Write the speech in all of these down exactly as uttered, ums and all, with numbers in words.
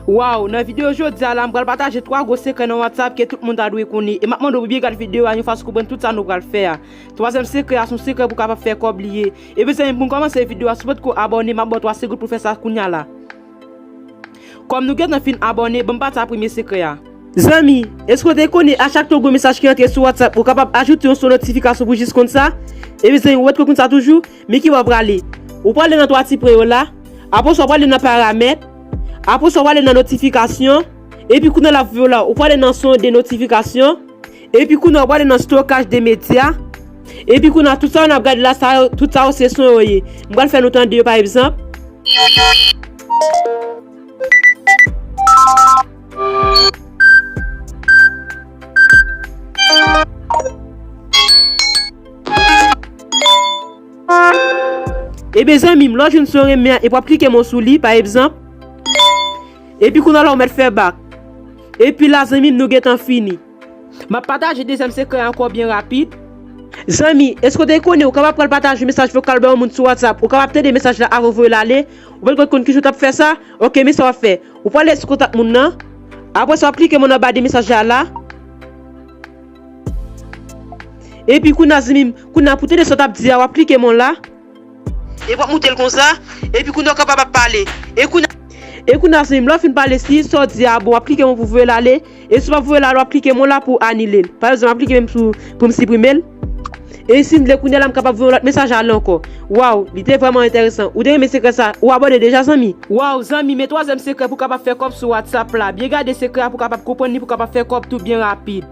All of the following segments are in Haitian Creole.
Waw, nan videyo jodi a la, m pral pataje twa gwo sekrè nan WhatsApp ke tout moun ta dwe konnen. E m ap mande w pou byen gade videyo a yon fason konprann tout sa nou pral fè a. Twazyèm sekrè a se yon sekrè pou w kapab fè kòb li ye. Ebyen zanmi m, pou n kòmanse videyo a, si w potko abòne, m ap ba w twa segonn pou w fè sa kounye a la. Kòm nou gentan fin abòne, ban m pati a premye sekrè a. Zanmi, èske w te konnen a chak tan w gen yon mesaj ki rantre sou WhatsApp, ou kapab ajoute yon son notifikasyon pou jis konn sa? Ebyen zanmi, ou potko konn sa toujou? Men ki bò w prale? Ou prale nan twa ti pwen yo la, apre sa w prale nan paramèt, apre sa w prale nan notifikasyon, epi kounye a la, vwala, ou prale nan son de notifikasyon, epi kounye a w prale nan stokaj de medya, epi kounye a tout sa w ap gade la, sa yo, tout sa yo se son yo ye. M pral fè nou tande yo pa egzanp. Ebyen zanmi m, lè w jwenn sa w renmen an, epi w ap klike men w sou li, pa egzanp. Epi kounye a la w mèt fè bak. Epi la zanmi m, nou gentan fini. M ap pataje dezyèm sekrè a ankò byen rapid. Zanmi, èske w te konnen ou kapab pral pataje yon mesaj vokal ba yon moun sou WhatsApp, ou kapab tande mesaj la avan w voye l ale? Ou potko konn kijan w t ap fè sa? Oke, men sa w ap fè. Ou prale sou kontak moun nan. Apre sa w ap klike men w anba de mesaj la la. Epi kounye a zanmi m, kounye a pou tande sa w t ap di a, w ap klike men w la. Epi w ap moute l konsa. Epi kounye a w kapab ap pale. E kounye a, e kounye a zanmi m, lè w fin pale, si sa w di a bon, w ap klike men w pou voye l ale. E si w p ap voye l ale, w ap klike men w la pou anile l. Pa egzanp, m ap klike men m sou pou m siprime l. E si m vle kounye a la, m kapab voye yon lòt mesaj ale ankò. Waw, li te vrèman enteresan. Ou te renmen sekrè sa? Ou abòne deja zanmi? Waw zanmi, men twazyèm sekrè pou w kapab fè kòb sou WhatsApp la. Byen gade sekrè a pou w kapab konprann li, pou w kapab fè kòb tou byen rapid.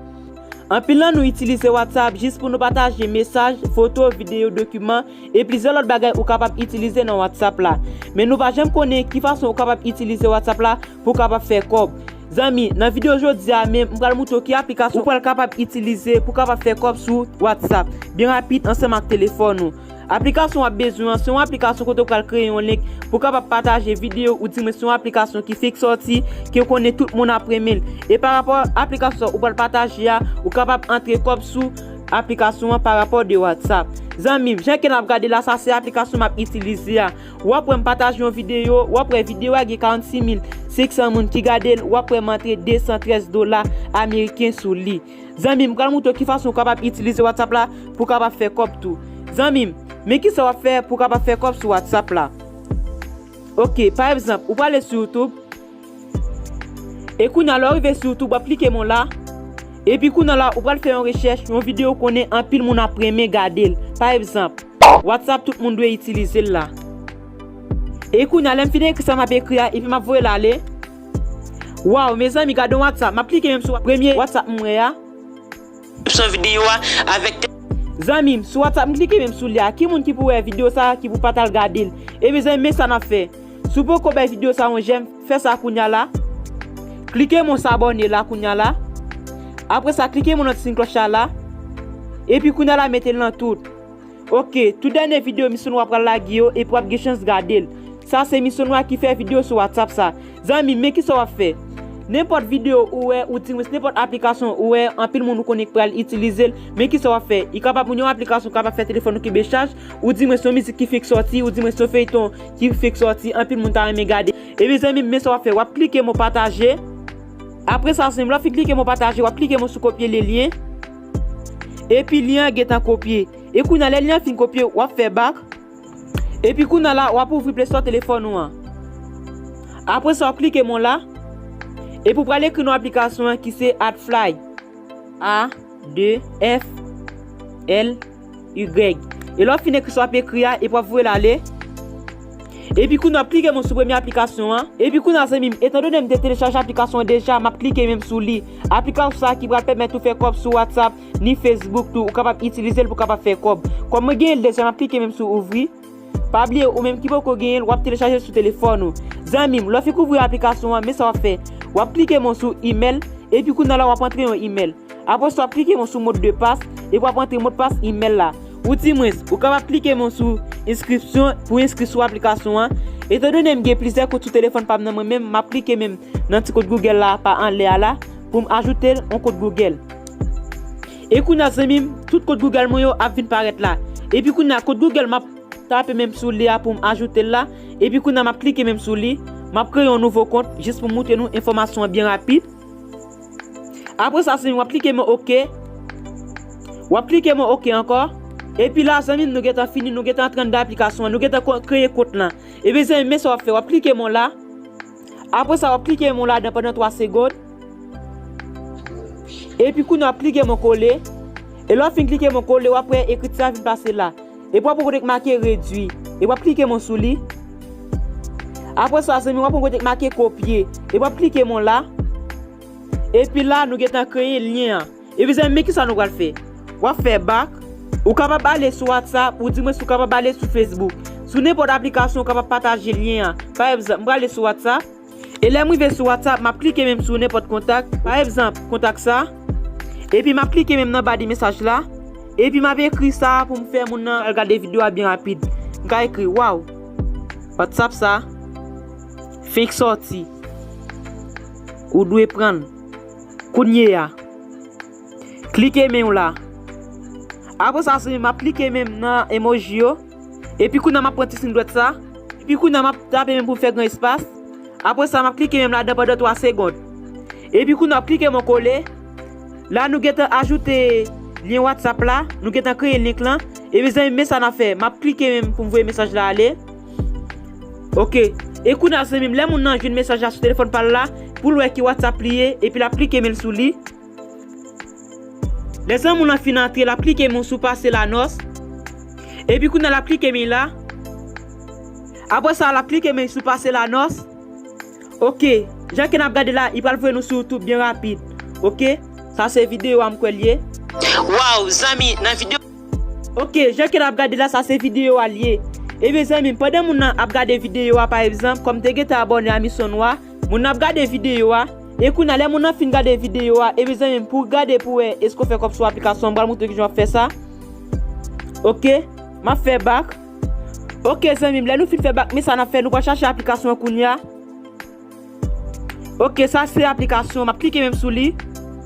Anpil nan nou itilize WhatsApp jis pou nou pataje mesaj, foto, videyo, dokiman, e plizyè lòt bagay ou kapab itilize nan WhatsApp la. Men nou pa janm konnen ki fason ou kapab itilize WhatsApp la pou w kapab fè kòb. Zanmi, nan videyo jodi a menm, m pral moutre w ki aplikasyon ou pral kapab itilize pou w kapab fè kòb sou WhatsApp byen rapid ansanm ak telefòn ou. Aplikasyon w ap bezwen an, se yon aplikasyon kote w pral kreye yon link pou w kapab pataje videyo, oudimwen se yon aplikasyon ki fèk sòti, ke w konnen tout moun ap renmen l. E parapò aplikasyon sa ou pral pataje a, ou kapab antre kòb sou aplikasyon an parapò de WhatsApp. Zanmi m, jan ke n ap gade la, sa se aplikasyon m ap itilize a. W ap wè m pataje yon videyo, w ap wè videyo a gen karannsis mil senk san moun ki gade l, w ap wè m antre de san trèz dola ameriken sou li. Zanmi m, m pral moutre w ki fason w kapab itilize WhatsApp la pou w kapab fè kòb tou. Zanmi m, men kisa w ap fè pou w kapab fè kòb sou WhatsApp la. Oke, pa egzanp, ou prale sou YouTube. E kounye a, lè w rive sou YouTube, w ap klike men w la. Epi kounye a la, ou pral fè yon rechèch, yon videyo w konnen anpil moun ap renmen gade l. Pa egzanp, WhatsApp tout moun dwe itilize l la. E kounye a, lè m fin ekri sa m ap ekri a, epi m ap voye l ale. Waw, mezanmi, gade yon WhatsApp. M ap klike men m sou premye WhatsApp m wè a. Deskripsyon videyo a avèk tèt. Zanmi m, sou WhatsApp m klike men m sou li a. Ki moun ki pou wè videyo sa a, ki pou pa t al gade l? Ebyen zanmi m, men sa n ap fè. Si w poko bay videyo sa a yon jèm, fè sa kounye a la. Klike men w sou abòne la kounye a la. Apre sa, klike men w nan ti siy klòch la la. Epi kounye a la, mete l nan tout. Oke, tou dènye videyo Miss Nwa pral lage yo, epi w ap gen chans gade l. Sa se Miss Nwa ki fè videyo sou WhatsApp sa. Zanmi m, men kisa w ap fè? Nenpòt videyo ou wè, oudimwen nenpòt aplikasyon ou wè, anpil moun ou konnen k pral itilize l, men kisa w ap fè? Li kapab yon aplikasyon kapab fè telefòn ou kenbe chaj, oudimwen se yon mizik ki fèk sòti, oudimwen se yon feyton ki fèk sòti, anpil moun ta renmen gade. Ebyen zanmi m, men sa w ap fè, w ap klike men w pataje. Apre sa, zanmi m, lè w fin klike men w pataje, w ap klike men w sou kopye le lyen. Epi lyen an gentan kopye. E kounye a, lè lyen an fin kopye, w ap fè bak. Epi kounye a la, w ap ouvri Play Store telefòn ou an. Apre sa, w ap klike men w la. Epi w pral ekri non aplikasyon an ki se Adfly. A, de, F, L, Y. E lè w fin ekri sa w ap ekri a, epi w ap voye l ale. Epi kounye a w ap klike men w sou premye aplikasyon an. Epi kounye a, zanmi m, etandone m te telechaje aplikasyon an deja, m ap klike men m sou li. Aplikasyon sa a ki pral pèmèt ou fè kòb sou WhatsApp, ni Facebook tou, ou kapab itilize l pou w kapab fè kòb. Kòm mwen genyen l deja, m ap klike men m sou ouvri. Pa bliye, ou menm ki poko genyen l, w ap telechaje l sou telefòn ou. Zanmi m, lè w fin ouvri aplikasyon an, men sa w ap fè. W ap klike men w sou email, epi kounye a la w ap antre yon email. Apre sa, w ap klike men w sou modpas, epi w ap antre modpas email la. Oudimwens, ou kapab klike men w sou enskripsyon pou enskri sou aplikasyon an. Etandone m gen plizyè kont sou telefòn pa m nan mwen menm, m ap klike men m nan ti kont Google la pa anlè a la pou m ajoute l yon kont Google. E kounye a, zanmi m, tout kont Google mwen yo ap vin parèt la. Epi kounye a, kont Google m ap tape men m sou li a pou m ajoute l la. Epi kounye a, m ap klike men m sou li. M ap kreye yon nouvo kont jis pou m moutre nou enfòmasyon an byen rapid. Apre sa, zanmi m, w ap klike men oke. W ap klike men oke ankò. Epi la, zanmi m, nou gentan fini, nou gentan antre anndan aplikasyon an, nou gentan ko-, kreye kont lan. Epi zanmi m, men sa w ap fè, w ap klike men la. Apre sa, w ap klike men ladan pandan twa segonn. Epi kounye a w ap klike men kole. E lè w fin klike men kole, w ap wè ekritis la vin pase la. Epi w ap wè kote k make redwi. Epi w ap klike men sou li. Apre sa, zanmi, w ap wè kote k make kopye. Epi w ap klike men la. Epi la, nou gentan kreye lyen an. Epi zanmi, men kisa nou pral fè. W ap fè bak. Ou kapab ale sou WhatsApp, ou di mwen si w kapab ale sou Facebook. Sou nenpòt aplikasyon, ou kapab pataje lyen an. Pa egzanp, m prale sou WhatsApp. E lè m rive sou WhatsApp, m ap klike men m sou nenpòt kontak. Pa egzanp, kontak sa. Epi m ap klike men m nan ba de mesaj la. Epi m ap ekri sa pou m fè moun nan al gade videyo a byen rapid. M ka ekri, waw. WhatsApp sa fenk sòti. Ou dwe pran l. Kounye a. Klike men w la. Apre sa, zanmi m, m ap klike men m nan emoji yo. Epi kounye a m ap pran ti siy dwèt sa. Epi kounye a m ap tape men m pou m fè gran espas. Apre sa, m ap klike men m ladan pandan twa segonn. Epi kounye a w ap klike men kole. La nou gentan ajoute lyen WhatsApp la. Nou gentan kreye link lan. Epi zanmi m, men sa n ap fè. M ap klike men m pou m voye mesaj la ale. Oke. E kounye a zanmi m, lè moun nan jwenn mesaj la sou telefòn pa l la, pou l wè ki WhatsApp li ye, epi l ap klike men l sou li. Lè zanmi w lan fin antre, l ap klike men w sou pase lanòs. Epi kounye a l ap klike men la. Apre sa, l ap klike men sou pase lanòs. Oke. Jan ke n ap gade la, li pral voye nou sou YouTube byen rapid. Oke. Sa se videyo a m kwè l ye. Waw, zanmi, nan videyo. Oke, jan ke n ap gade la, sa se videyo a l ye. Ebyen zanmi m, pandan moun nan ap gade videyo a, pa egzanp, kòm m te gentan abòne a Misyon Nwa, moun nan ap gade videyo a. E kounye a, lè moun nan fin gade videyo a, ebyen zanmi m, pou w gade pou w wè èske w fè kòb sou aplikasyon an, m pral moutre w kijan w ap fè sa. Oke, m ap fè bak. Oke zanmi m, lè nou fin fè bak, men sa n ap fè, nou pral chache aplikasyon an kounye a. Oke, sa se aplikasyon, m ap klike men m sou li.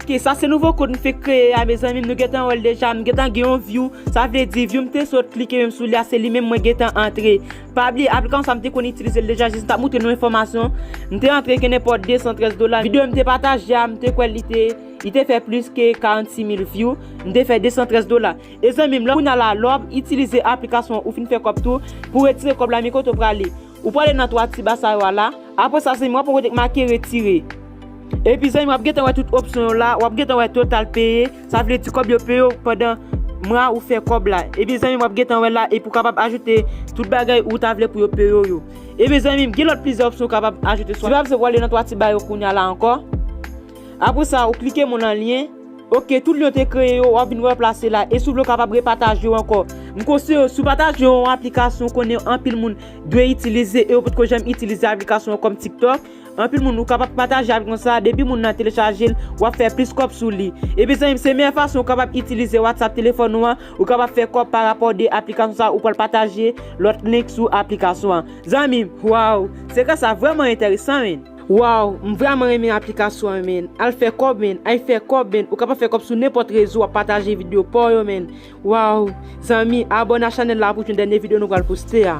Oke, sa se nouvo kont m fenk kreye a, mezanmi, nou gentan wè l deja, m gentan gen yon view. Sa vle di, view m te sot klike men m sou li a, se li menm mwen gentan antre. Pa bliye, aplikasyon sa m te konn itilize l deja, jis m t ap moutre nou enfòmasyon. M te antre gen nenpòt de san trèz dola. Videyo m te pataje a, m te kwè li te, li te fè plis ke karannsis mil view. M te fè de san trèz dola. E zanmi m, lè kounye a la, lè w ap itilize aplikasyon ou fin fè kòb tou, pou retire kòb la, men kote w prale. Ou prale nan twa ti ba sa yo a la. Apre sa, zanmi m, w ap wè kote k make retire. Epi, zanmi m, w ap gentan wè tout opsyon yo la. W ap gentan wè total peye. Sa vle di kòb yo peye w pandan mwa ou fè kòb la. Epi, zanmi m, w ap gentan wè la. Epi, w kapab ajoute tout bagay ou ta vle pou yo peye w yo. Epi, zanmi m, gen lòt plizyè opsyon ou kapab ajoute sou. Si w ap se w ale nan twa ti ba yo kounye a la ankò. Apre sa, ou klike men w nan lyen. Oke, tout lyen w te kreye yo, w ap vin wè yo plase la. E si w vle, w kapab repataje yo ankò. M konseye w, si w pataje yon aplikasyon w konnen anpil moun dwe itilize e yo potko janm itilize aplikasyon an kòm TikTok, anpil moun ou kapab pataje aplikasyon sa a, depi moun nan telechaje l, w ap fè plis kòb sou li. Epi zanmi m, se meyè fason w kapab itilize WhatsApp telefòn ou an, ou kapab fè kòb pa rapò de aplikasyon sa a, ou pral pataje lòt link sou aplikasyon an. Zanmi m, waw, sekrè sa vrèman enteresan, men. Waw, m vrèman renmen aplikasyon an, men. Al fè kòb, men. Al fè kòb, men. Ou kapab fè kòb sou nenpòt rezo, w ap pataje videyo pa w yo, men. Waw, zanmi, abòne a chanèl la pou w jwenn dènye videyo nou pral poste a.